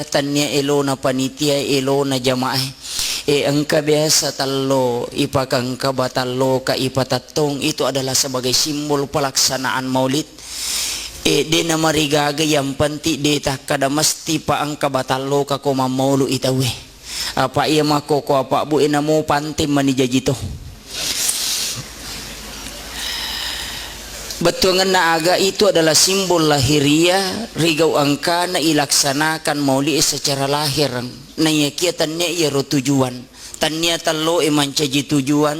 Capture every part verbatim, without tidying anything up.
tannia elona panitia, elona jamaah. E, engka biasa tallo ipakangka batalloka ipatattong, itu adalah sebagai simbol pelaksanaan maulid. E, de namarigaga, yang penting de takkada mesti pa engka batalloka ko mammaulu itawe. Apa iya makkoko apa bu e namo panting mani jaji to. Bettuangenna aga itu adalah simbol lahiriah, rigau engkana ilaksanakan maulid secara lahir. Naiyakia tannia iyaro tujuan. Tannia tallo e mancaji tujuan,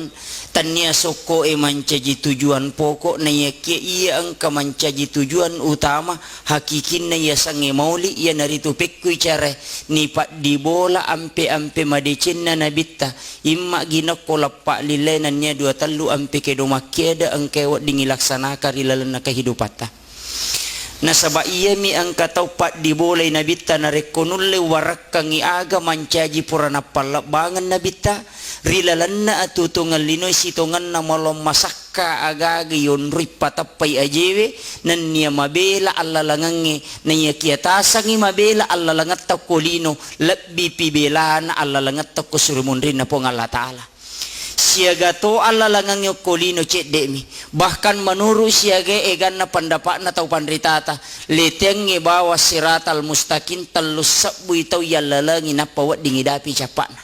tannia sokko e mancaji tujuan pokok, naiyakia iya engka mancaji tujuan utama hakikinna yasengnge maulid, iyanaritu pekkui cara nipaddibola ampe-ampe madecenna nabitta. Imma ginakko lappa lillai nennia dua tellu ampe kedo makkiada engkae wedding ilaksanakan ri lalenna kehidupatta. Nasaba iyami engka tau paddibolai nabitta, narekko nulle warakkangi aga mancaji pura nappallebbangeng nabitta ri lalenna atuo-tuongeng linoe sitongenna malong masakka aga-aga yonroi pateppai ajewe, nennia mabela allalengengnge, naiyakia tasangi mabela allalengetta ko lino, lebbipi belana allalengetta ko suri munrinna Puang Allah Ta'ala. Siaga to allalengengnge okko lino cedde'mi. Bahkan menurut siagae eganna pendapatna tau panritata, letengnge bawang siratal mustaqim tellu sebbui tau yallalengi nappa wedding idapi cappa'na.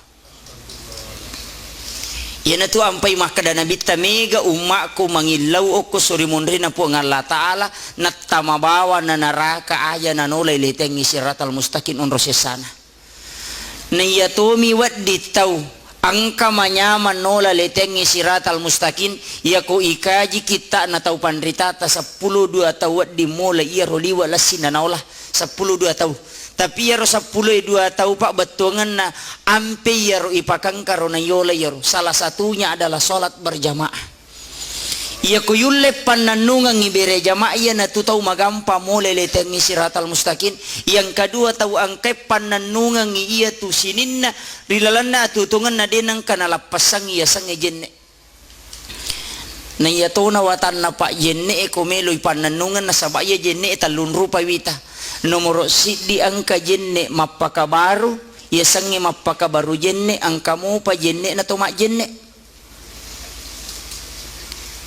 Iyanatu ampai makkeda nabitta, mega ummakku mangillau okko suri munrinna Puang Allah Ta'ala, nattama bawang na naraka aja nanolai letengnge siratal mustaqim onro sessana. Naiyatomi wedding tau engka manyameng nola letengnge siratal mustaqim, iyako ikaji kitta'na tau panritata seppulo dua tau wedding mola iyaro liwe' lessinna naola seppulo dua tau. Tapi iyaro seppulo dua tau, Pak, bettuangenna ampe iyaro ipakangkaro naiola iyaro. Salah satunya adalah sholat berjamaah. Iyako yulle pannennungengngi bere jamaah, iyanatu tau magampa mole letengngi siratal mustaqim. Yang kedua, tau engkae pannennungengngi iyatu sininna ri lalenna atuo-tuongenna de nengka nalappessangngi yasengnge jenne'. Na iyatona watanna, Pak, jenne' e ko meloi pannennungeng, nasaba iya jenne' e tellung rupa wita. Nomoro siddi engka jenne' mappakabaru, yasengnge mappakabaru jenne', engka mopa jenne'na to majjenne'.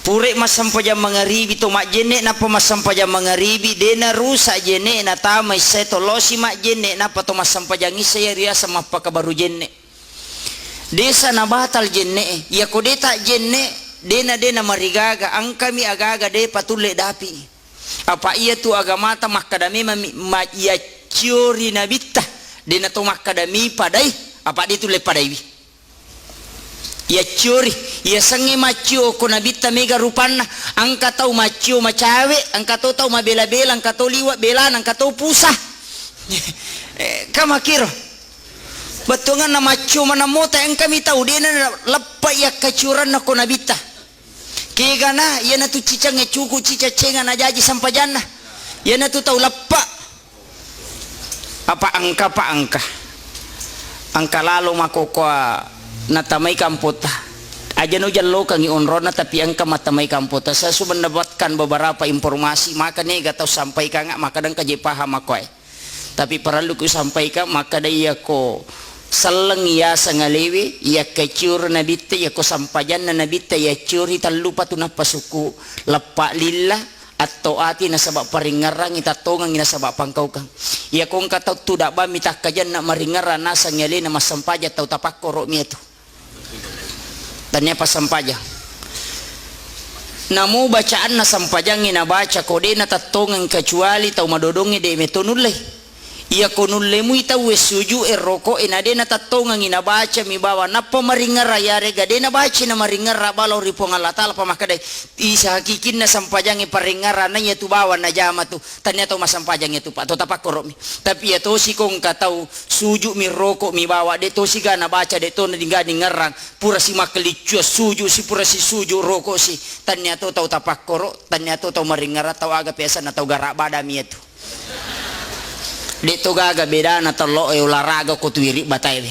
Pura massempajang mangaribi to majjenne', nappa massempajang mangaribi, de narusak jenne' e, natama issae to losi majjenne', nappa to massempajang issae iya riaseng mappakabaru jenne'. Desa nabatal jenne' e, iyako de tajjenne', dena, dena marigaga, engkami agaga de patulle dapi. Apa iyatu agamata makkada memang mi, ma, yaccio ri nabitta, dena to makkada mi padai, apa de tulle padaiwi. Yacciori, yasengnge maccio ko nabitta mega rupanna, engka tau maccio macawe, engka to tau mabela-bela, engka to liwe' belana, engka to pusa. Eh, kamakiro. Bettuangenna maccio maneng mota, engkami tau dena leppa yakkacioranna ko nabitta. Kegana, iyanatu cicangnge cuku, cicaccenga najaji sampajanna. Iyanatu tau leppa. Apa engka, Pak, engka. Engka lalo makkokkoe natamai kampota. Aja no jallokangi onronna, tapi engka matamai kampota. Saya sudah mendapatkan beberapa informasi, maka nega tau sampaikan, maka dengka je paham aku, eh. Tapi parellu ku sampaikan, maka da iyako selleng yaseng alewe, iyakkacioro nabitta, iyako sampajanna nabitta, yacciori tellu patu nappa sukku, leppa lilla, atto ati nasaba paringngerangngi, tattongengngi nasaba pangkaukang. Iyako engka tau tudang bammi takkajanna maringngerang naseng alena massempajang tau tapakkoro mi atu. Tania passampajang. Namo bacaanna sampajangnge nabaca ko de natattongeng kecuali tau madodongnge de meto nullei. Iyako nulle mui tauwe suju e roko e na de natattongengngi nabaca mi bawang nappa maringngerang, yarega de nabaca na maringngerang bawang ri Puang Allah Ta'ala, pa makkedai, isa hakikinna sampajangnge paringngerang na iyatu bawang najama tu. Tania tau massampajang iyatu, Pak, to tapakkoro mi. Tapi iya tosi ko engka tau suju mi roko mi bawang, de tosi ga nabaca, de to na dingga ningngerang, pura si makkeliccuang suju si, pura si suju roko si. Tania to tau tapakkoro, tania to tau maringngerang, tau aga peasanna tau gara bada mi iyatu. De to gaga bedana tello e olahraga ko tu iri batae we.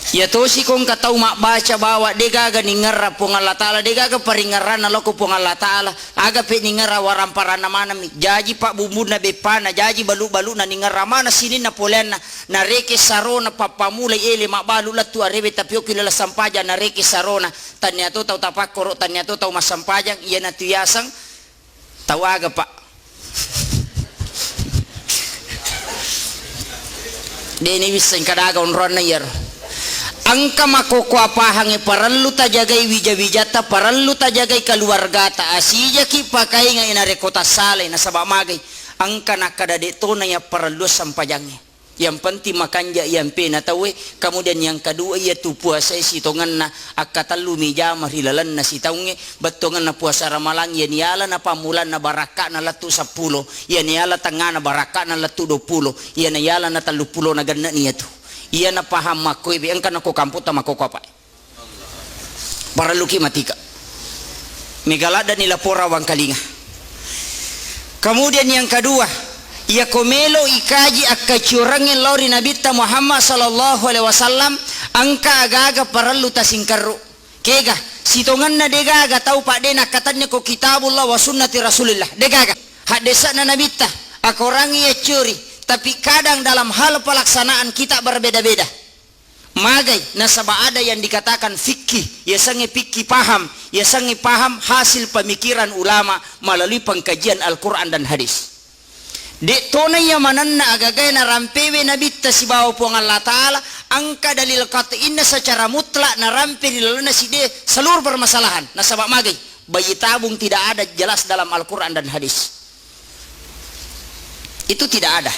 Iya tosi ko engka tau mabbaca bawa degaga ningerra Puang Allah Ta'ala, degaga paringerranna loko Puang Allah Ta'ala, aga pe ningerra waramparanna maneng mi. Jaji pabbumbunna beppana, jaji balu-baluna ningerra maneng sininna poleanna, nareke sarona pappamulai ele mabbalu lettu arewe tapi okki laleng sampajang nareke sarona. Tannia to tau tapakkoro, tannia to tau massampajang, iyanatu yaseng tau aga, Pak? Deni wisseng kadaga onroanna iyaro. Engka makkokkoa pahangnge parellu tajagai wija-wijatta, parellu tajagai keluargata. Asijaki pakaingai narekko tassalai, nasaba magai? Engka nakkada de tona yapparellu sampajangnge. Yang penting makanja iyampe na tauwe. Kemudian yang kedua, iyatu puasae sitongenna akkatellumi jama ri lalenna sitaungnge, bettuangenna puasa Ramalang, iyani yalana pammulanna barakka'na lettu seppulo, iyani yala tengngana barakka'na lettu duappulo, iyana yalana telluppulona genne'ni iyatu. Iyana paham makkoe be engka nakko kamputta makkokkoa, Pak. Parelluki matika. Mega laddani laporawang kalinga. Kemudian yang kedua, iyako melo ikaji akkaciorengnge lao ri Nabitta Muhammad sallallahu alaihi wasallam, engka aga-aga parellu tasingkerru. Kega, sitongenna degaga tau padde nakkatenni ko kitabullah wa sunnati rasulillah. Degaga. Haddese'na Nabitta, akorangngi yacciori, tapi kadang dalam hal pelaksanaan kita berbeda-beda. Magai, nasaba ada yang dikatakan fikih, yasengnge fikih paham, yasengnge paham hasil pemikiran ulama melalui pengkajian Al-Quran dan hadis. De tona iya manenna agagae narampewe Nabitta sibawa Puang Allah Ta'ala, engka dalil qat'inna secara mutlak narampe ri lalenna sidde seluruh permasalahan. Nasaba magai, bayi tabung tidak ada jelas dalam Al-Quran dan hadis. Itu tidak ada.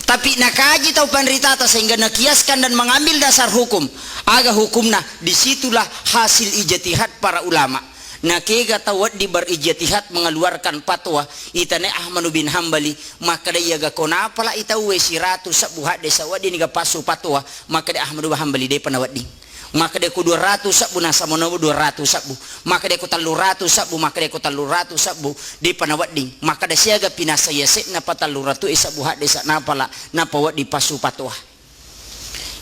Tapi nakaji tau panritata sehingga nakiaskan dan mengambil dasar hukum. Aga hukumna? Disitulah hasil ijtihad para ulama. Nakega tau wedding berijtihad mengeluarkan fatwa, itane Ahmad bin Hambali, makkeda iyaga ko napalai tauwe siratu sebbu hadde sawedding niga passu fatwa, makkeda Ahmad bin Hambali depa nawedding. Makkeda ko dua ratu sebbu, nasaba nobo dua ratu sebbu. Makkeda ko tellu ratu sebbu, makkeda ko tellu ratu sebbu, depa nawedding. Makkeda siaga pinasai yase'na pa tellu ratu e sebbu hadde sa napala, napawedding passu fatwa.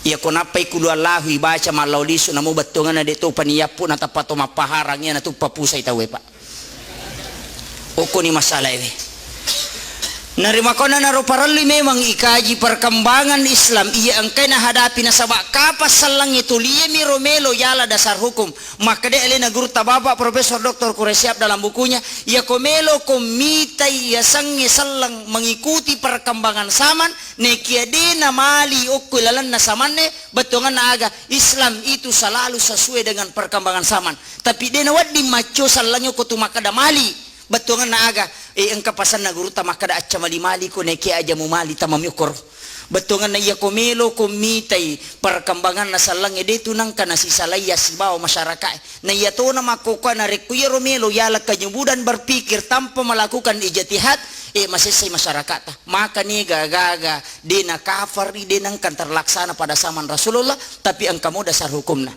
Iyako nappai kulu Allahu ibaca mallao lisu, namo bettuangenna de to paniyappu natappa to mappaharang, iyanatu papusai tauwe, Pak. Okkoni masalae we. Narimakona naro parellui memang ikaji perkembangan Islam iya engkai nahadapi, nasaba kapang sellengnge tuliemi ro melo yala dasar hukum. Makkeda alena gurutta Bapak Profesor Doktor Quraish Shihab dalam bukunya, iyako melo ko mitai yasengnge selleng mengikuti perkembangan zaman, nekia de namali okko lalenna samanne, bettuangenna aga? Islam itu selalu sesuai dengan perkembangan zaman. Tapi de nawedding macco sellengnge ko tu makkeda mali. Bettuangenna aga? Eh, engka pasenna gurutta makkeda, "Acca mali-mali ko nekia aja mumali tamami okkoro." Bettuangenna iyako melo ko mitai perkembanganna sellengnge, de tu nengka nasisalaiya sibawa masyarakae. Na iyatona makkokkoe narekko iyaro melo yala kenyubudan berpikir tanpa melakukan ijtihad, eh, masessai masyarakata. Maka niga gaga de nakafari, de nengka terlaksana pada zaman Rasulullah, tapi engka mo dasar hukumna.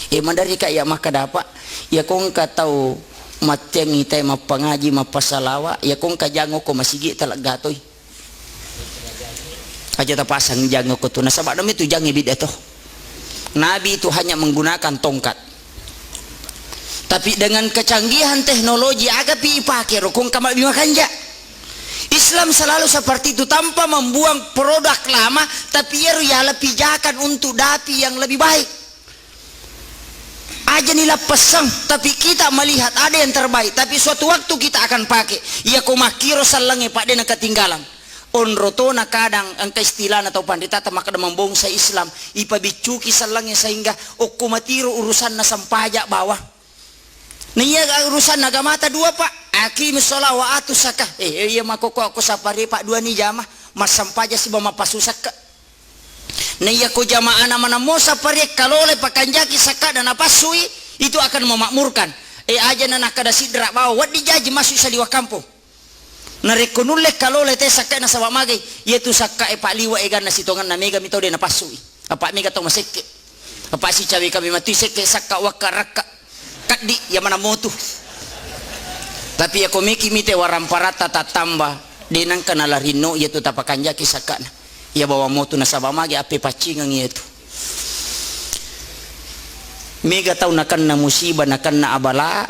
E, maderri ka iya makkeda, Pak, iyako engka tau matteang itai mappangaji, mappasalawa, iyako engka jangoko masigi taleggatoi. Aja tapasang jangoko tu, nasaba demi tu jangi bid'ah to. Nabi itu hanya menggunakan tongkat. Tapi dengan kecanggihan teknologi, aga pi ipake rokong kama bi makanja. Islam selalu seperti itu, tanpa membuang produk lama, tapi iyaro yala pijakan untuk dapi yang lebih baik. Aja ni lappessang, tapi kita melihat ada yang terbaik, tapi suatu waktu kita akan pakai. Iya ko makkiro sallangnge, Pak, de nakatinggalan. Onro tona kadang engka istilahna tau panritata makkeda membonsai Islam, ipabiccuki sallangnge sehingga okko matiro urusanna sampaja bawang. Na iya urusanna agamata dua, Pak. Aqimis shalah wa atuz zakah. Eh, iya makkokko ko sapare, Pak, dua ni jama, massampaja siba mappasu sakka. Na iya ko jamaana manammo sapare kalole pakanjaki sakka dan napassui, itu akan memakmurkan. Eh, aja na nakkeda sidra bawa, wedding jaji masuk saliwa kampung. Narekko nulle kalole te sakka nasaba magai, iyatu sakka e Pak liwa eganna sitongenna mega mi tau de napassui. Apa mega tau masekke. Apa sicawe kami matui sekke sakka wakka rakka. Kaddi iya manammo tu. Tapi iya ko meki mite waramparatta tattamba, de nengka nalarinno iyatu tapakanjaki sakkana. Iya bawang motu nasaba magi appe paccingeng iyatu. Mega tau nakenna musibah, nakenna abala,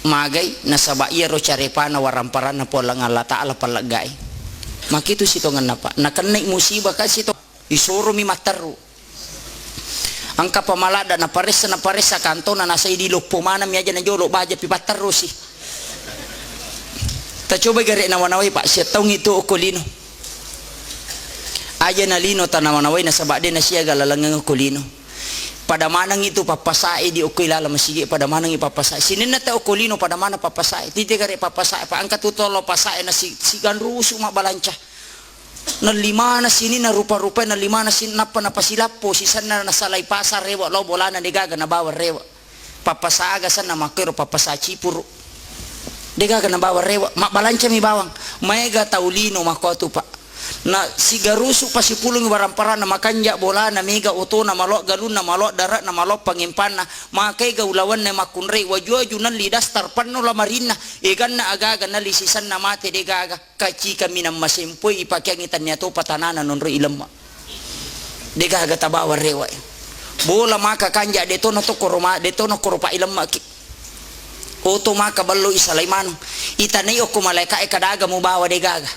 magai, nasaba iyaro carepana waramparanna Puang Allah Ta'ala palleggai. Makitu sitongenna, Pak. Nakennai musibah, kan, sito-, isoromi matteru. Engka pamaladda naparessa, naparessa kantona, nasai diloppo maneng mi aja najolo, baja pi patterrusi. Tacobai gare nawa-nawai, Pak, siattaungi tu okko lino. Aja nalino tanawa-nawai nasaba de nasiaga lalengeng okko lino. Pada manengngi tu pappasae di okko ilala masigi, pada manengngi pappasae. Sininna ta okko lino pada maneng pappasae. Tite gare pappasae, Pak, engka tu tolo pasae na si-, siganrusu mabbalanca. Nelli maneng sininna rupa-rupae, nelli maneng sin-, nappa napasilappo sisenna nasalai pasar rewe lao bolana de gaga nabawa rewe. Pappasa aga senna makkero pappasa cipuru. De gaga nabawa rewe, mabbalancami bawang. Maega tau lino makkotu, Pak. Na sigarusu pasipulungi waramparanna, makanja bolana, mega otona, maloa galunna, maloa dare'na, maloa pangempanna, makaega ulawenna makkunrai, waju-waju nelli dastar penno lamarinna, eganna aga-aga nelli sisenna mate de gaga. Kacika minang masempoi ipakeangngi tannia topa tanana nonroi ilemma. De gaga tabawa rewa. Bola maka kanja de tona tokkoro ma-, de tona koro pa ilemmaki. Oto maka ballo isalai maneng. Itanai okko malaeka e kadaga mubawa de gaga.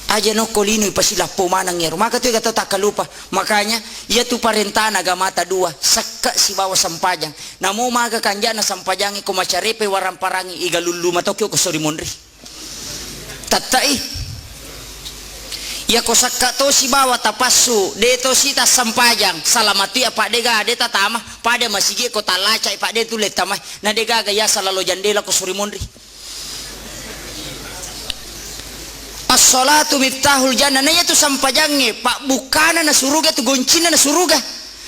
Aja nokko lino ipasilappo maneng ero. Maka tu ega tau takkalupa. Makanya iya tu parentana agamata dua, sakka sibawa sempajang. Namo maga kanjana sempajangnge ko macarepe waramparangngi iga lullu matoki ko sori monri. Tattai. Iya ko sakka to sibawa tapassu, de to si tassempajang, salamatu iya Pak, de ga, de tatama, pada masigi ko tallaca i Pak, de tulle tamai. Na de gaga yasa lalo jandela ko sori monri. As-salatu miftahul jannah. Na iya tu sempajangnge pabbukkana na suruga, tu goncinna na suruga.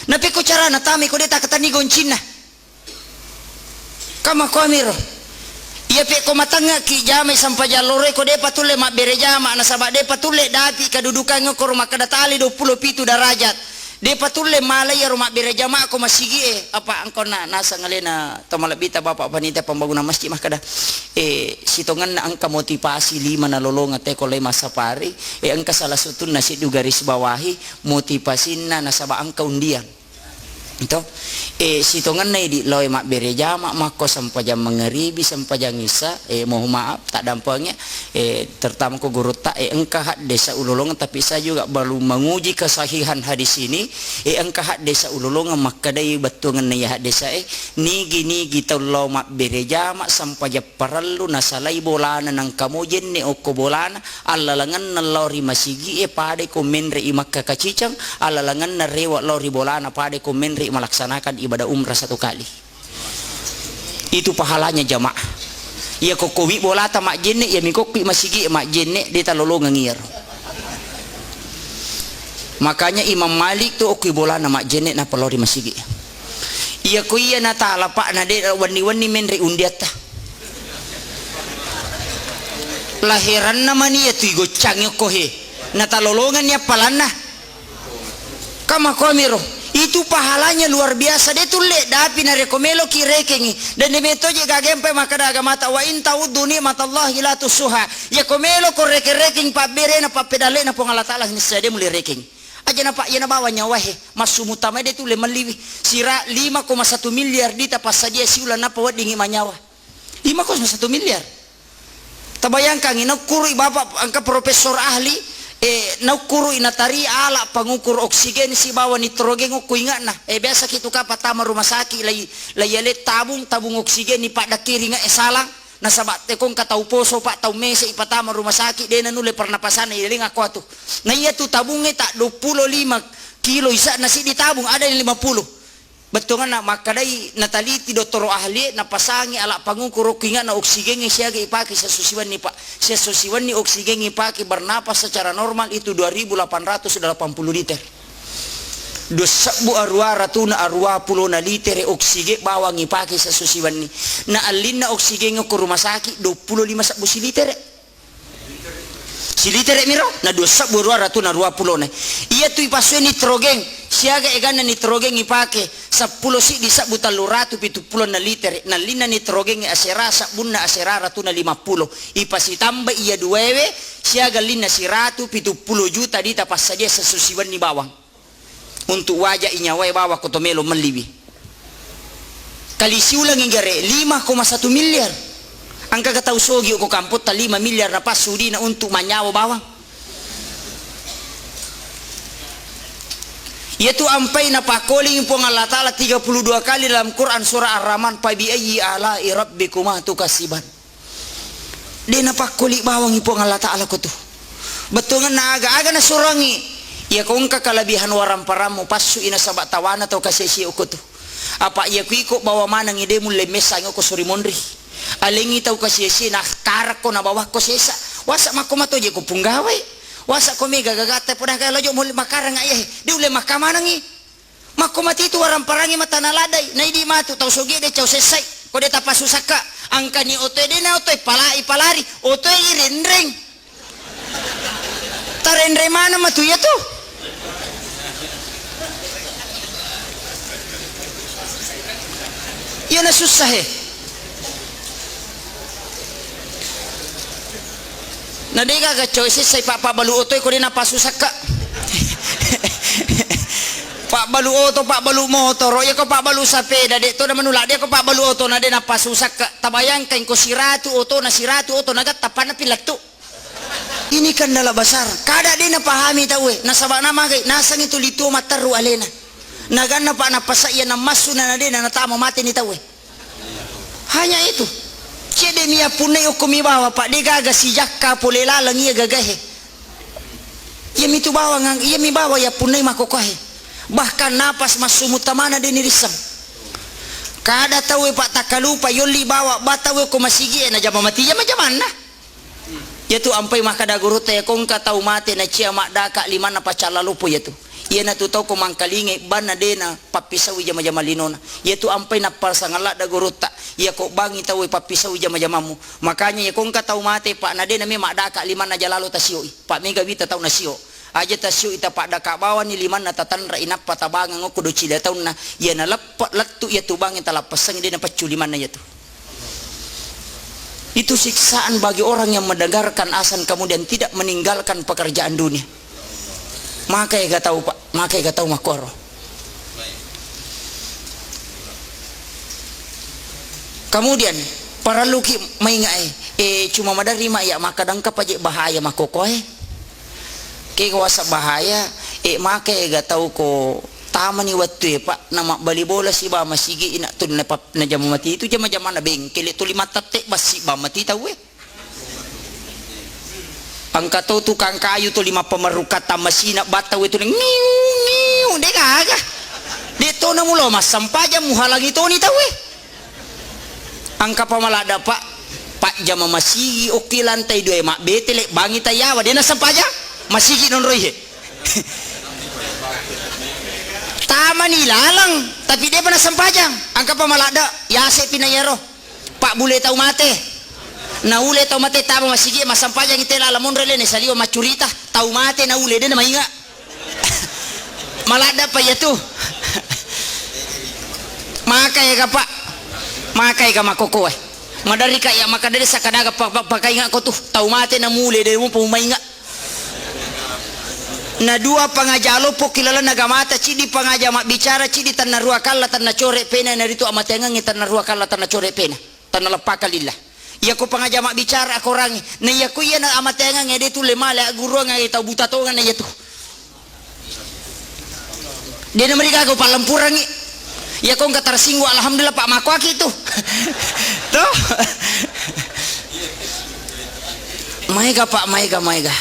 Napekko carana tamai ko de takkatenni goncinna. Kamakuamiro. Iya pekko matengngeki jamai sempajang loro e ko de patulle mabbere jama, nasaba de patulle dapi kedudukangnge ko ro makkeda tali duappulo pitu darajat. De patulle malai iyaro mabbere jama ko masigi e. Apa engkonna naseng alena to malebbita Bapak Panitia Pembangunan Masjid makkeda, eh, sitongenna engka motivasi lima nalolongeng teko lai massapari, eh, engka salah satunya siddu garis bawahi motivasinna nasaba engka undian. To, eh, sitongenna idi lao e mabbere jama, makko sempajang mangaribi, sempajang isya, eh, mohon maaf, taddampengi, eh, terutama ko gurutta, eh, engka haddesa ulolongeng, tapi saya juga belum menguji kesahihan hadis ini, eh, engka haddesa ulolongeng makkedai bettuangenna iya haddesa e, nigi-nigi tau lao mabbere jama, sempajang parellu nasalai bolana, nangka mo jenne okko bolana, allalengenna lao ri masigi e padai ko menre i makkakaciceng, allalengenna rewe lao ri bolana padai ko menre i malaksanakan ibadah umrah satu kali. Itu pahalanya jamaah. Iya ko kowi bolata majjenne, iya mi kokki masigi e majjenne, de talolongeng iyaro. Makanya Imam Malik tu okki bolana majjenne nappa lao ri masigi. Iya ko iya natala, Pak, na de wenni-wenni menre undiatta. Laheranna mani iya tu igoccangi okko he. Natalolongenni appalanna. Kamakuamiro. Itu pahalanya luar biasa. De tulle dapi narekko meloki rekengi. Dan de metoje gagempe makkeda agamata, "Wa in ta'uddu ni'matallahi la tuhsuha." Iya ko meloko reke-rekeng pabberena, pappedallena Puang Allah Ta'ala, niscaya de mulle rekeng. Aja napa iya nabawa nyawa he, massu mutama de tulle melliwi. Sira lima koma satu miliar dita passadia siuleng nappa weddingi manyawa. Lima koma satu miliar. Tabayangkangi, naukkurui Bapak engka profesor ahli, eh, naukkurui natari ala pangukur oksigen sibawa nitrogen okko inge'na. Eh, biasa ki tu ka patama rumah sakit lai, lai ale tabung, tabung oksigen ni paddakkiri inge'e salang. Nasaba tekko engka tau poso, Pak, tau mese ipatama rumah sakit, de nanulle pernapasanna, iyalenga ko atu. Na iya tu tabungnge ta duappulo lima kilo isa'na siddi tabung, ada yang lima puluh. Bettuanna makkedai nataliti dottoro ahli e, napasangi alat pangukur okko inge'na oksigengnge siaga ipake siesso siwenni, Pak. Siesso siwenni oksigen ipake bernapas secara normal itu dua ribu delapan ratus delapan puluh liter. Dua sebbu arua ratuna arua pulona litere oksigen bawang ipake siesso siwenni. Na allinna oksigen ko rumah sakit duappulo lima sebbu silitere. Silitere miro, na dua sebbu arua ratuna arua pulona. Iya tu ipasue nitrogen, siaga eganna nitrogen ipake, seppulo siddi sebbu tellu ratu pitu pulona litere. Na allinna nitrogen asera sebbunna asera ratuna lima puluh. Ipasitambai iya duaewe, siaga allinna siratu pitu pulona juta dita passadia siesso siwenni bawang. Untuk wajai nyawae bawang ko to melo melliwi. Kali siulengngi gare, lima koma satu miliar. Engkaga tau sogi ko kampotta lima miliar napassu dina untuk manyawa bawang? Iyatu ampai napakkolingi Puang Allah Ta'ala tiga puluh dua kali dalam Quran surah Ar-Rahman, "Fabiayyi ala'i rabbikuma tukadziban." De napakkoli bawangngi Puang Allah Ta'ala ko tu. Bettuangenna aga-aga nasurangi. Iya ko engka kalebihan waramparammu, passui nasaba tawana tau kasiasi ko tu. Apa iya ku iko bawa manengngi de mulle messangi ko suri monri. Alengngi tau kasiasi na karakko na bawakko sesa. Wasa makko matoje ko punggawe. Wasa ko mega gagatta poda kaya lojo mulle makarang ayahe. De ulle makka manengngi. Makko matitu waramparangngi matana ladai, naidi matu tau sogie de cau sessai, ko de tapassu sakka, angkani otoe de na otoe palai palari, otoe irenreng. Tarenreng maneng matu iyatu. Iyana sussa he. Na de gaga coy sessai pa-, pabbalu oto ko de napassu sakka. Pabbalu oto, pabbalu motoro, iya ko pabbalu sapeda, de to na manu ladde ko pabbalu oto na de napassu sakka. Tabayangkan ko siratu oto na siratu oto na gatta panna pilattu. Ini kendala besar. Kada de napahami tauwe. Nasaba namagai, nasengngi tu litu matteru alena. Naganna pa napasa iya namassu na na de na natama mate ni tauwe. Hanya itu. Cedde mi yappunnai okko mi bawa, Pak, de gaga sijakka pole laleng iya gagahe. Iya mi tu bawang, iya mi bawa yappunnai makokohe. Bahkan napas massumu tamana de ni risseng. Kada tauwe, Pak, takkalupa yolli bawa, ba tauwe ko masigi e najama mati jama-jamanna. Iyatu ampai makkada gurutta, iya ko engka tau mate nacia maddaka limanna pacalla loppo iyatu. Iyanatu tau ko mangkalingai banna de na pappisaui jama-jama linona. Iyatu ampai nappasang ladda gurutta, iya ko bangi tauwe pappisaui jama-jamammu. Makanya iya ko engka tau mate, Pak, na de na me maddaka limanna jalalo tasioi. Pak, mega wita tau nasio. Aja tasioi tapaddaka bawani limanna tatanrai nappa tabangang okko docila taunna. Iya na leppe lettu iyatu bangi talappessangi de na paccu limanna iyatu. Itu siksaan bagi orang yang mendengarkan azan kemudian tidak meninggalkan pekerjaan dunia. Maka ega tau, Pak, maka ega tau makkoro. Kemudian parelluki maingai, eh, cuma maderri ma iya makkada engka paje bahaya makkokoe. Kega wasa bahaya, eh, maka ega tau ko tamani wettue, Pak, na mabbali bola siba masigi ina tu na pap-, na jama mati itu jama-jamana bengkele tuli mattette bassi ba mati tauwe. Engka to tukang kayu tuli mappamerruka tammasina batta we tuli ngiu, ngiu, de gaga. De to na mulo massempajang muhalangi toni tauwe. Engka pa maladda, Pak, pajjama masigi okki lantai dua e mabbetele bangi tayawa de nassempajang masigi nonroi he. Tamani laleng, tapi depa nassempajang. Engka pa maladda, yasepi na iyaro. Pabbule tau mate. Naule tau mate tama masigi, massempajangi tela la monro lene saliwa maccurita. Tau mate naule, de namainga. Maladda pa iyatu. Maka ega, Pak. Maka ega makkokkoe. Maderri ka iya makkada de sakadaga pa-, pa-, pakainga ko tu. Tau mate namule, de mupa mumainga. Na dua pangaja loppo ki lalenna agamata, ciddi pangaja mabbicara, ciddi tennarua kalla tennacore pena, naritu amateangengnge tennarua kalla tennacore pena, tennaleppaka lillah. Iyako pangaja mabbicara akorangi, na iyako iyana amateangengnge de tulle male agguruangnge tau buta tongeng na iyatu. De namarigaga upallempurangngi. Iyako engka tersinggung, alhamdulillah, Pak, makkuaki tu. Toh? Maega, Pak, maega, maega.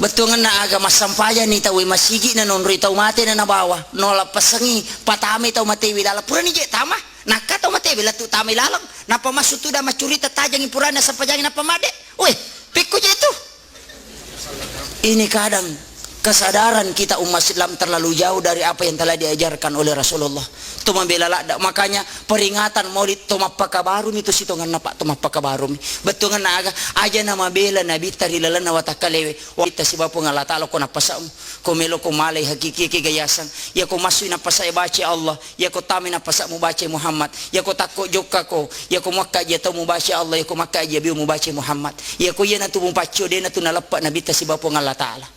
Bettuangenna aga massampajani tauwe masigi na nonroi tau mate na nabawa. Nolappessengngi patamai tau matewe lala. Purani je tama. Nakka tau matewe lettu tamai laleng. Nappa massu tuda maccurita tajangi purana sampajangi nappa madde. Weh, pikku je tu. Ini kadang kesadaran kita umat Islam terlalu jauh dari apa yang telah diajarkan oleh Rasulullah. To mabela ladda. Makanya peringatan Maulid to mappakabarumi tu sitongenna, Pak, to mappakabarumi. Bettuangenna aga, aja na mabela Nabitta ri lalenna watakkalewe. Watta sibawa Puang Allah Ta'ala ko nappasa'mu. Ko melo ko malai hakiki ke gayasang. Iya ko massui nappasa'e baca Allah. Iya ko tamai nappasa'mu baca Muhammad. Iya ko takko jokka ko. Iya ko makkaji tau mubaca Allah. Iya ko makkaji abiu mubaca Muhammad. Iya ko iyanatu mupaccio de natu naleppa Nabitta sibawa Puang Allah Ta'ala.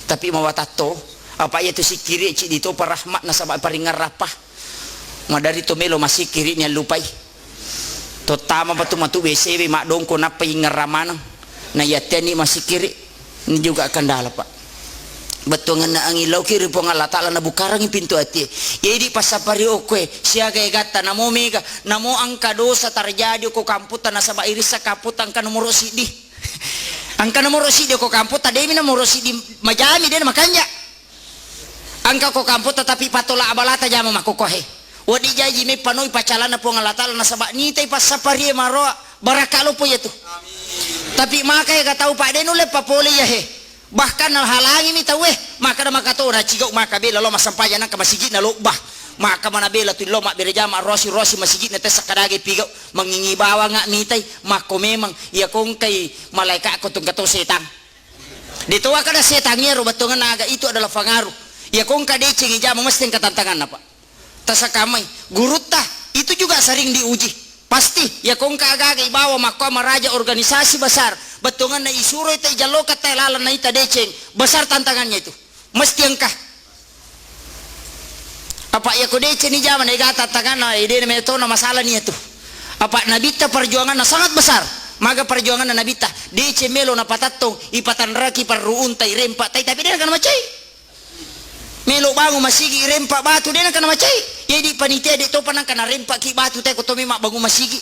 Tapi mawatatto, Apa iya tu sikkiri ciddi topa rahmat nasaba paringerrappa. Madari to melo massikkiri ni allupai. Tottama pa tu matu W C we maddongko nappa ingerra maneng. Na iya tenni massikkiri ni juga kendala, Pak. Bettuangenna angin lauki ri Puang Allah Ta'ala nabukarangi pintu atie. Iya idi passapari okkoe siaga egatta namo mega, namo engka dosa terjadi ko kamputta nasaba irissa kamputta engka nomoro siddi. Engka nomoro siddi ko kamputta, demi nomoro siddi majami de makanja. Engka ko kamputta tapi patola abalata jama makkokohe. Wedding jaji meppanoi pacalanna Puang Allah Ta'ala nasaba nitai passaparie maroa barakka loppo iyatu. Tapi maka ega tau Pak de nulle papole iya he. Bahkan nahalangi mi tauwe, maka da maka to na cigau maka bela lo massempajang nangka masigi na lobba. Maka mana bela tu lo mabbere jama rosi rosi masigi na tessa kadage pigau mangingi bawang nga mitai makko memang iya kongkai malaika ko tungka to setang. De to kada setang iyaro bettuangenna aga itu adalah pengaruh. Iya kongka deceng ijama mesti engka tantanganna, Pak. Tasakamai gurutta itu juga sering diuji. Pasti iya kongka aga-aga ibawa makko maraja organisasi besar. Bettuangenna isuro ita ijalloka ta lalang naita deceng. Besar tantangannya itu. Mesti engka. Apa iya ko deceng ni jama na ega tantanganna, eh, de na metona masalah ni itu. Apa nabitta perjuanganna sangat besar. Maga perjuanganna nabitta. Deceng melo na patattong, ipatanraki parruunta, irempa tai, tapi de na kana macai. Melo bangun masigi, rempa batu, de na kana macai. Jadi panitia de topa nangka narempa ki batu te ko to memang bangun masigi.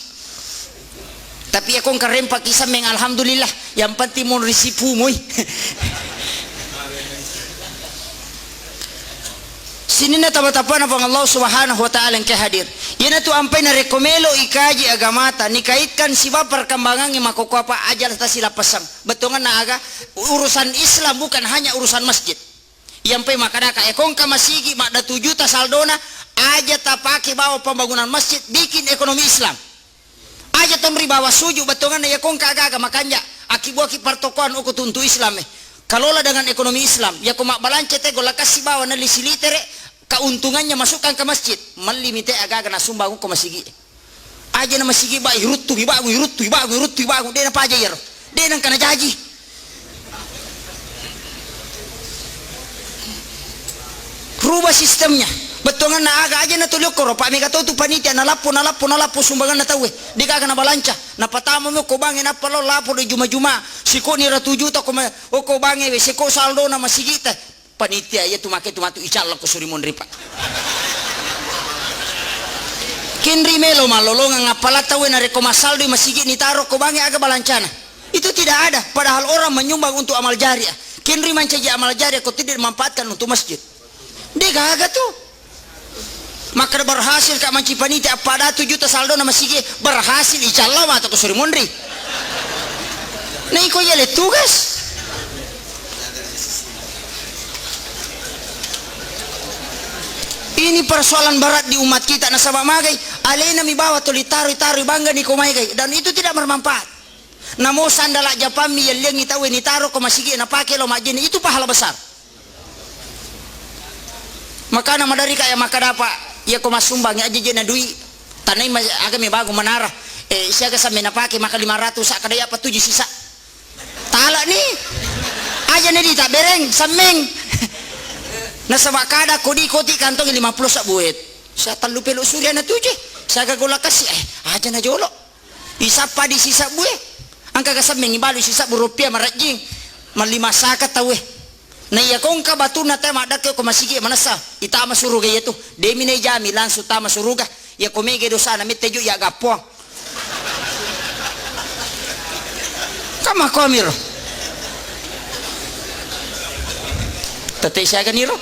Tapi iya kongka rempa ki sammeng, alhamdulillah. Yang penting mon risipu moi. Sininna tama-tapana Puang Allah Subhanahu wa Ta'ala engka hadir. Iyanatu ampai narekko melo ikaji agamata, nikaitkan siba perkembangannya makoko apa aja tasilappessang. Bettuangenna aga urusan Islam bukan hanya urusan masjid. Iyampai makkadaka, eh, kongka masigi maddatu juta saldona, aja tapake bawa pembangunan masjid, bikin ekonomi Islam. Aja tonri bawa suju, bettuanganna iya kongka aga-aga makanja, akibuaki pertokoan uku tuntu Islam, eh. Kalola dengan ekonomi Islam, yako mabbalanca te golla kassi bawa nelli silitere, keuntungannya masukkan ke masjid, melli mite aga-aga nasumbang uko masigi. Aja na masigi ba, iruttu ibagu, iruttu ibagu, iruttu ibagu, de napaja iyaro. De nangka najaji. Rubah sistemnya. Bettuanganna aga aja na tuli okkoro, Pak, mega to tu panitia nalappo, nalappo, nalappo sumbanganna tauwe. De gaga nabalanca. Napatama mi okko bange nappa lao lapor di juma-juma. Siko ni ratu juta ko ma-, okko bange we, siko saldona masigita. Panitia iya tu make tu matu icalla ko suri monri, Pak. Kenri melo mallolongang appala tauwe narekko massaldoi masigi nitaro ko bange aga balancana. Itu tidak ada, padahal orang menyumbang untuk amal jariah. Kenri mancaji amal jariah ko tidak dimanfaatkan untuk masjid. De gaga tu. Makkeda berhasil ka manci panitia appada tu juta saldona masigi, berhasil icalla mata ko suri monri. Na iko iya le tugas. Ini persoalan berat di umat kita, nasaba magai alena mi bawa tuli taroi-taroi bangga ni ko maegai, dan itu tidak bermanfaat. Namo sandala japammi yelliangi tauwe nitaro ko masigi napake lo majjeni, itu pahala besar. Makana madari ka ya makkada, Pak, iya ko massumbang aja jena dui. Tanai ma-, aga me bagu manara. Eh, siaga samme napake maka lima ratus sa kada ya patuju sisa. Tala ni. Aja ne dita bereng sammeng. Nasaba kada kodi koti kantong lima puluh sa buet. Sa tellu pelo surya na tuje. Siaga gola kasi, eh, aja na jolo. Isappa di sisabbue. Engka ga semmeng ibalu sisabbu rupiah marajjing. Malli masaka tauwe. Na iya kongka batunna te maddakke ko masigi manessa. Itama suruga iya tu. Demi na ijami langsung tama suruga. Iya ko mega dosana mette jo iya gappoang. Kama komiro. Tette siaga niro.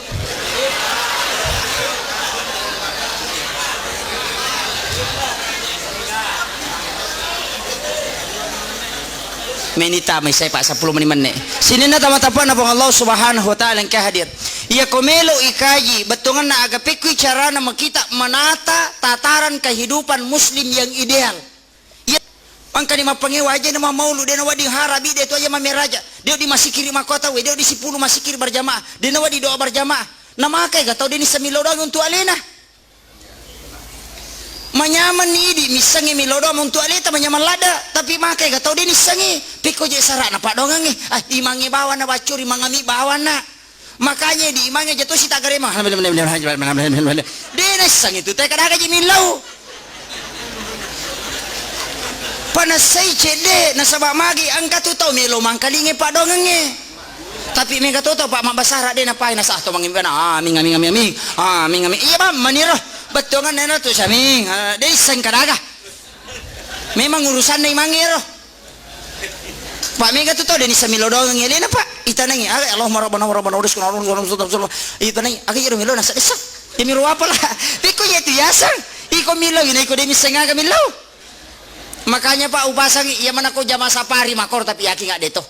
Menita mai sai, Pak, seppulo menit menne. Sininna tama-tapana Puang Allah Subhanahu wa Ta'ala engka hadir. Iya ko melo ikaji, bettuanna aga pekkui carana makita menata tataran kehidupan muslim yang ideal. Iya, mangkani mappangewa aja na mammaulu, de na wedding harabi, de tu aja mammeraja. De di masikiri makota we, de di sipulu masikiri berjamaah. De na wedding doa berjamaah. Na makai ga tau de ni semilo doang untuk alena. Manyaman ni idi, missengi milo doang untuk aleta manyaman lada, tapi makai ga tau de ni sengi. Pekko je sarana padongangi. Ah, imangi bawana baccuri mangami bawana. Makanya di imang aja to sitagarema. De' naisseng itu teh kadaga ji millau. Panessai cedde' nasaba' magi engka tu tau melo mangkalinge paddoangengnge. Tapi mega to tau pa' mabbasara de' napae nasa to mangimba na aming aming aming aming. Aming aming. Iya bang maniro. Bettuangan nena tu saming. Ah, de' isseng kadaga. Memang urusanna imang ero. Pa' mega tu tau de' nisseng millau doangengngi alena pa' itanangi aga Allahumma rabbana wa rabbana wa rizqana wa rabbana wa rabbana itanangi aga iyaro millau nasa dessa. Iya miro apalah. Pekko iya tu yaseng. Iko millau ina iko de' misseng aga millau. Makanya pa' upasangi iya mana ko jama sapari makor tapi yakin nggak de' to.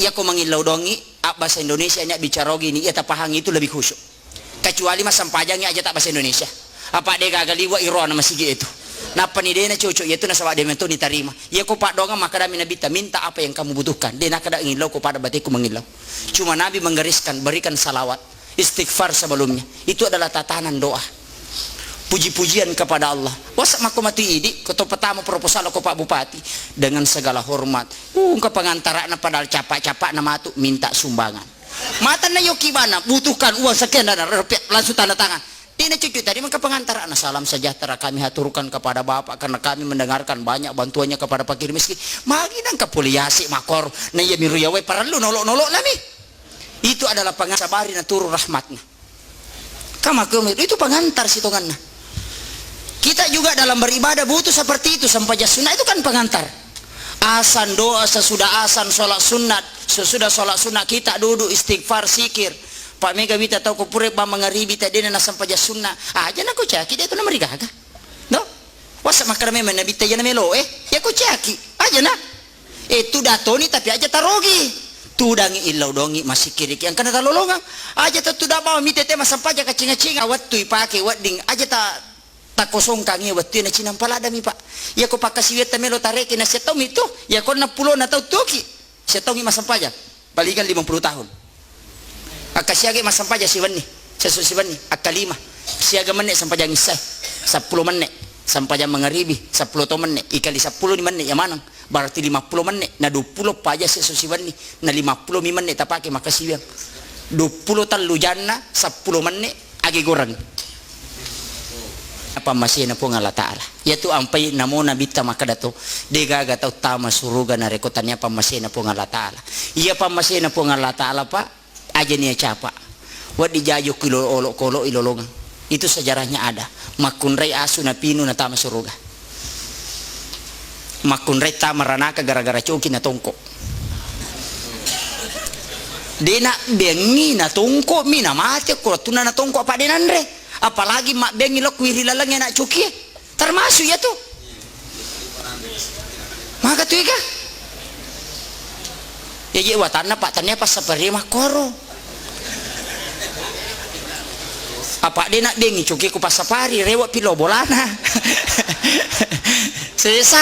Iya ko mangillau doangngi abbasa Indonesia nya bicara ogi ni iya tapahangi itu lebih khusyuk. Kecuali massempajangngi aja tak bahasa Indonesia. Apa de' gaga liwa iroana masigi itu. Nappa ni de' na cocok iya tu nasaba' de' metto ni tarima. Iya ko paddoangeng makkadami Nabitta, "Minta apa yang kamu butuhkan." De' nakkada ngillau ko pada bateku mangillau. Cuma Nabi menggariskan, berikan salawat, istighfar sebelumnya. Itu adalah tatanan doa. Puji-pujian kepada Allah. Wasa makko matu idi, ko to pertama proposal ko Pak Bupati dengan segala hormat. Uh, engka pengantarana padahal capa-capa na matu minta sumbangan. Matanna yoki bana butuhkan uang sekian dana rupiah langsung tanda tangan. Dina cucu tadi mengka pengantarana salam sejahtera kami haturkan kepada bapak karena kami mendengarkan banyak bantuannya kepada fakir miskin. Magi nangka pole yase makor na iya miru yawe parellu nolok-nolok nami. Itu adalah pengantar sabari na turun rahmatna. Kama itu pengantar sitonganna. Kita juga dalam beribadah butuh seperti itu, sempajang sunnah itu kan pengantar. Asan doa, sesudah asan sholat sunat, sesudah sholat sunat kita duduk istighfar, sikir. Pak mega wita tau ko pura ba mangaribi tadena na sempajang sunnah. Aja na ko caki de' tu na marigaga. No? Wasa makkada memang Nabitta iya na melo eh. Ya ko caki. Aja na. Eh, tudatoni tapi aja tarogi. Tudangi illau dongi masikiriki engkana talolongang. Aja ta tuda bawa mitete massempajang kacinga-cinga wettu ipake wedding aja ta takosongkangi wettu na cinampa ladami, Pak. Iya ko pakkasiwiatta melo tareki na setau mitu. Iya ko enneng pulona tau tuki. Setaungi massempajang. Palingan lima puluh tahun. Akkasiagi massempajang siwenni, sesu siwenni, akkalima. Siaga menne sempajang issae? Seppulo menne. Sempajang mangaribi, seppulo to menne. Ikali seppulo ni menne iya maneng. Berarti lima puluh menne. Na dua puluh paja sesu siwenni. Na lima puluh mi menne tapake makkasiwiang. Dua puluh tellu janna, seppulo menne. Agi goreng. Pammasena Puang Allah Ta'ala. Iyatu ampai namo Nabitta makkeda to, degaga tau tama suruga narekko tania pammasena Puang Allah Ta'ala. Iya pammasena Puang Allah Ta'ala, Pak, aja nia capa. Weddi jajo ki lo-, olok-kolok ilolongeng. Itu sejarahnya ada. Makkunrai asu napinu natama suruga. Makkunrai tama ranaka gara-gara coki natongko. De nabbengi natongko mi namate ko wettunna natongko apa de nanre. Apalagi mabbengi lokwi ri laleng anak cokie. Termasuk iya tu. Maka tu ega. Ya je watanna Pak tania passapari makkoro. Apa de nabbengi cokie ku passapari rewa pilo bolana. Sesa.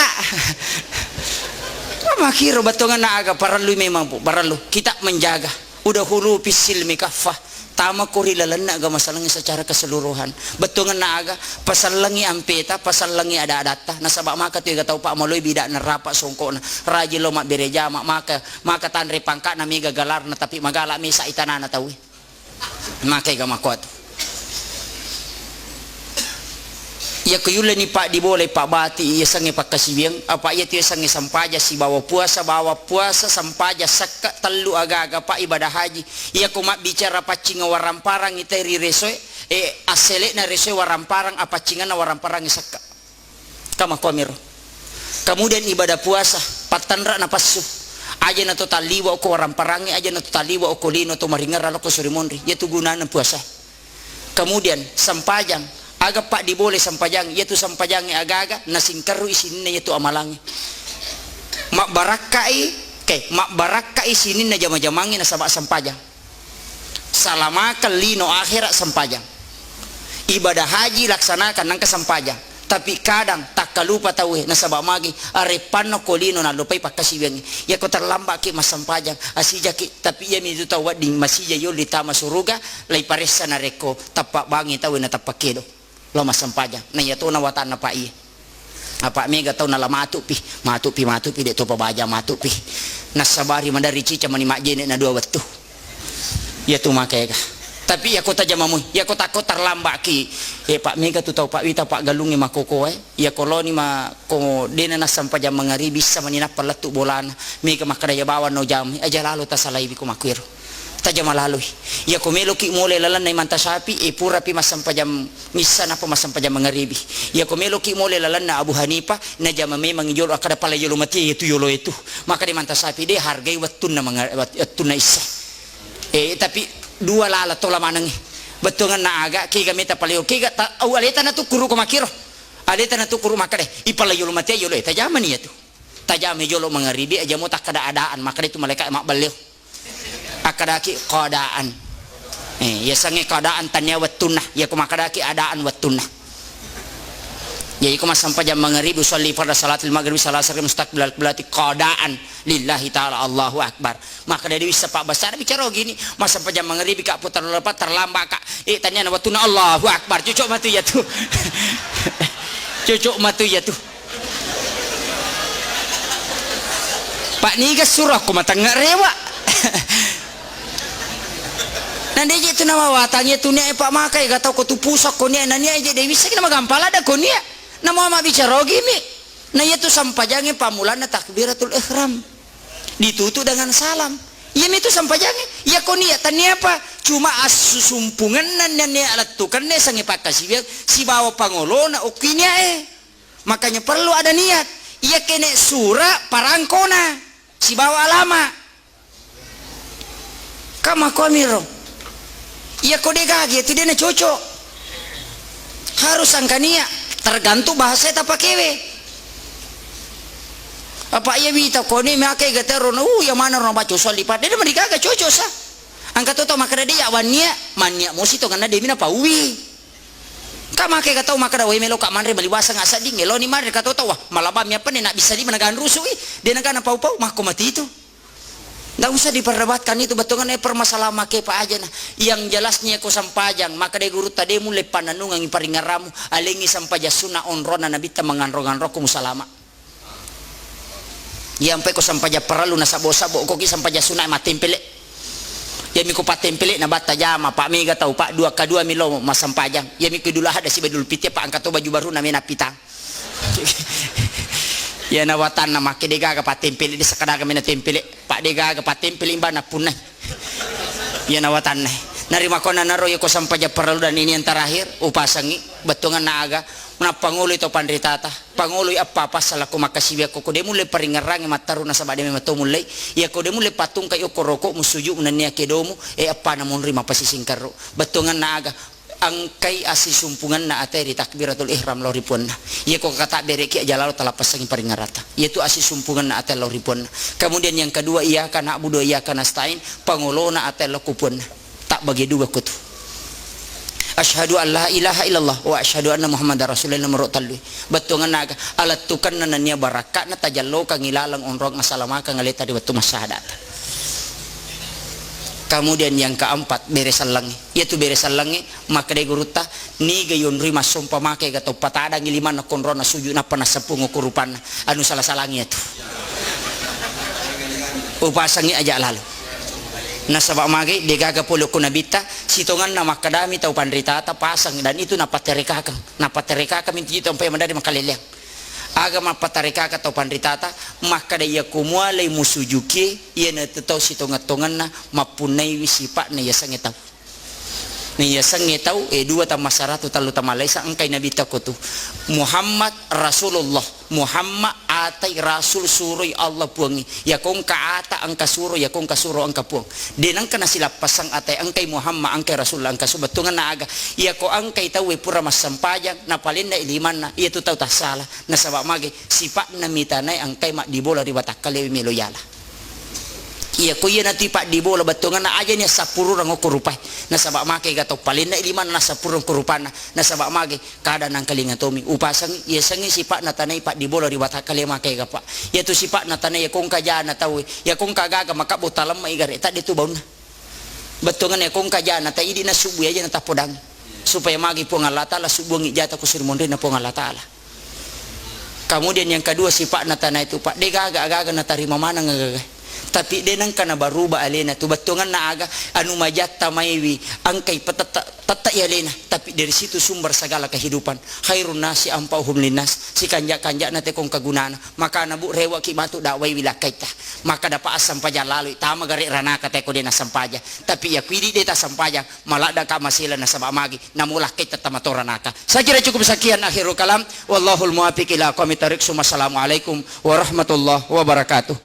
Makiro bettuanna aga parellu memang, Bu, parellu kita menjaga. Udah hulu pisil mikafah. Tama ko ri lalenna agama salengnge secara keseluruhan. Bettuanna aga, pasallengi ampeta, pasallengi ada-adatta. Nasaba maka tu ega tau Pak maloi bida nerapa songkokna. Rajin lo mabbere jama, maka, maka tanre pangkana mega galarna tapi magala mesa itanana taue. Makkega makkuatu. Iyako yulleni paddibolai pabbati iyasengnge pakkasiwiang, apa iyatu yasengnge sempajang sibawa puasa, bawa puasa, sempajang, sekka, tellu aga-aga pa ibadah haji. Iyako mabbicara paccingeng waramparang itai ri resoe, eh, assele'na resoe waramparang, apaccingenna waramparang sekka. Kamakuamiro. Kemudian ibadah puasa, pattanra napassu. Aja na to talliwa ko waramparangnge, aja na to talliwa ko lino to maringerra lo ko suri monri. Iyatu gunana puasa. Kemudian sempajang, aga paddibolai sempajang, iyatu sempajangnge aga-aga nasingkerrui sininna iyatu amalangnge. Mabbarakkai, ke, mabbarakkai sininna jama-jamangnge nasaba sempajang. Salamakeng lino akhera sempajang. Ibadah haji laksanakan nangka sempajang. Tapi kadang takkalupa tauwe nasaba magi areppanna ko lino nallupai pakkasiwiangngi. Iyako terlambaki massempajang, asijaki, tapi iyami tu tau wedding masija yolli tama suruga, laiparessa narekko tappa bangi tauwe natappa kedo. Lao massempajang. Na iyatona watanna pa iye. Apa mega tau nala matupi, matupi, matupi, de topa baja matupi. Nassabari maderri cica mani majjene na dua wettu. Iyatu makaega. Tapi iyako tajamamui, iyako takko terlambaki, eh, Pak, mega tu tau, Pak, wita, Pak, galungnge makokoe, iyako loni ma ko dena nassempajang mangaribi, issa mani nappa lettu bolana, mega makkeda iya bawang no jamai, aja lalo tasalaiwi ko makkuero. Tajama laloi. Iyako meloki mole lalenna Imam Tasyafi, eh, purapi massempajang issa nappa massempajang mangaribi. Iyako meloki mole lalenna Abu Hanifah, najama memang jolo, akkeda pala yolo mati iyatu yolo itu. Makkeda Imam Tasyafi, de hargai wettunna manga-, wet-, wettunna issa. Eh, tapi dua lala tola manengngi. Bettuangenna aga, kega meta paleo, kega ta-, au aleta natukkuru ko makkiro. Aleta natukkuru makkeda, ipala yolo mate yolo, eh, tajamani iyatu. Tajama jolo mangaribi, aja mo takkeda adaan, makkeda itu malaika mabballeo. Akkadaki qadaan. Eh, yasengnge qadaan tania wettunna, iyako makkadaki adaan wettunna. Jadi ko massempajang mangaribi, usalli fardha salatil maghribi salasa rakaat mustaqbilal qiblati qadaan lillahi ta'ala, Allahu Akbar. Makkeda de wissa pabbasara bicara gini, massempajang mangaribi ka putar lepas terlambat ka. Eh, taniana wettunna Allahu Akbar. Cocok matu iyatu. Cocok matu iyatu. Pak niga surah ko matengnga rewa. Nande je tu nama watang iyatu nia, eh, Pak, makai ga tau ko tu pusok ko nia, nania je de wissa ki nama gampala da ko nia. Nama ma bicara gini. Na iyatu sempajangnge pammulanna takbiratul ihram. Ditutup dengan salam. Iyamitu sempajangnge. Iyako niat taniapa? Cuma assusumpungenna nia lettukenna sange pakkasiwiang sibawa pangolona okki niae. Makanya perlu ada niat. Iya kene sura parangkona sibawa alama. Ka makkuamiro. Iyako de gaga iyatu de na cocok. Harus angkania, tergantung bahasa tapakewe. Apa iya wita koni makai gatero na, uh, iya mana ro baca usalli fardha. De na marigaga cocok sa. Angka to tau makkeda de ya wania, mania mosi to ganna de mina pauwi. Ka makai ga tau makkeda, wai melo ka manre maliwasang asadding, eloni manre ka to tau, wah, malabang mi apa ne na bisa lima na ganrusu i, de na gana pau-pau, makko mati itu. Ndak usah diperdebatkan itu, bettuanna permasalahan makepa aja nah. Yang jelasnya ko sampajang, makkeda gurutta de mulle pannennungengngi paringeramu, alengngi sampajang sunna onronna nabitta manganro-nganrokku musalama. Iyampai ko sampajang parellu nasabbo-sabbo, ko ki sampajang sunna mattempele. Iyami ko pattempele na batta jama, Pak, mega tau, Pak, dua ka dua mi lo massampajang. Iyami ko Idul Adha siba Idul Fitri, Pak, angka to baju baru na mena pitang. Iyana watanna makke de gaga pattempele, de sakka daga mena tempele, Pak, de gaga pattempele imba nappunnai. Iyana watanna. Narimakona naro iya ko sampajang parellu dan ini yang terakhir, upasangi bettuanna aga, nappa ngoloi to panritata, pangoloi eppa passala ko makkasiwiakko, ko de mulle paringerrangi matteru nasaba de memang to mullei, iya ko de mulle pattungkai okko rokokmu, sujudmu nennia kedomu, eh, eppana monri mappasising kerru. Bettuanna aga, engkai assisumpungenna ate ri takbiratul ihram lao ri puanna. Iya ko katabbereki aja lalo talappassangi paringerrata. Iyatu assisumpungenna ate lao ri puanna. Kemudian yang kedua, iyyaka na'budu wa iyyaka nasta'in, pangolona ate lao ku puanna. Tabbage dua ko tu. Asyhadu an la ilaha illallah wa asyhadu anna Muhammadar Rasulullah nomoro tellu. Bettuanna aga, alettukenna nennia barakka'na tajallokangngi laleng onrong asalamakeng aleta ri wettu massahadata. Kemudian yang keempat, bere sellengnge. Iyatu bere sellengnge, makkedai gurutta, niga yonroi massompa make ga tau patadangngi limanna konronna sujud nappa nasseppuang okko rupanna. Anu sala-salangi iyatu. Upasangngi aja lalo. Nasaba magi degaga pole okko nabitta, sitongenna makkedami tau panritata pasang dan itu napatterekakeng. Napatterekakeng mintu jitu ampai madari makaleleang. Aga mappattarekaka tau panritata, makkeda, iyako mualai musujuki, iyanatu tau sitongeng-tongenna mappunnaiwi sipa'na yasengnge tau. Na yasengnge tau, e, dua tamma saratu, tellu tamma laisa, engkai nabitta kotu. Muhammad Rasulullah, Muhammad atai rasul suroi Allah puangngi. Iyako engka ata engka suro, iyako engka suro engka puang. De nengka nasilappasang atai engkai Muhammad, engkai Rasulullah, engka su-, bettuanna aga. Iyako engkai tauwe pura massempajang, napalenna limanna, iyatu tau tassala. Nasaba mage, sipa'na mitanae engkai maddibola ri watakkalewe melo yala. Iyako iyanatu ipaddibola bettuanna aja ni assappururang okko rupae. Nasaba mage ga tau palenna limanna nassappururang ko rupanna. Nasaba mage, kada nangkalinga tomi. Upasangi, iyasengngi sipa'na tanae ipaddibola ri watakkale mage ga, Pak. Iyatu sipa'na tanae iyako engka jana tauwe, iyako engka gaga makabbo talemma igare, tadde tu baunna. Bettuanna iyako engka jana ta idi nasubbu aja natappodangi. Supaya magi Puang Allah Taala subbuangi jata ko suri monrinna Puang Allah Taala. Kemudian yang kedua, sipa'na tanae tu, Pak, de gaga, gaga natarima maneng gaga. Tapi de nengka nabaruba alena tu, bettuanganna aga anu majatta maiwi, engkai petetta, tetta i alena, tapi dari situ sumber segala kehidupan. Khairun nasi anfa'uhum linnas, sikanja-kanjana teko engka gunana. Makana, Bu, rewaki matu dakwai wilakkaitta. Maka dapat assempajang laloi, tama gare ranaka teko de nassempajang. Tapi iya ku idi de tassempajang, maladda ka masela nasaba magi, namulakkai tetta matoranaka. Saya kira cukup sekian, akhirul kalam. Wallahul muwaffiq ila aqwamit thariq. Summa assalamualaikum warahmatullahi wabarakatuh.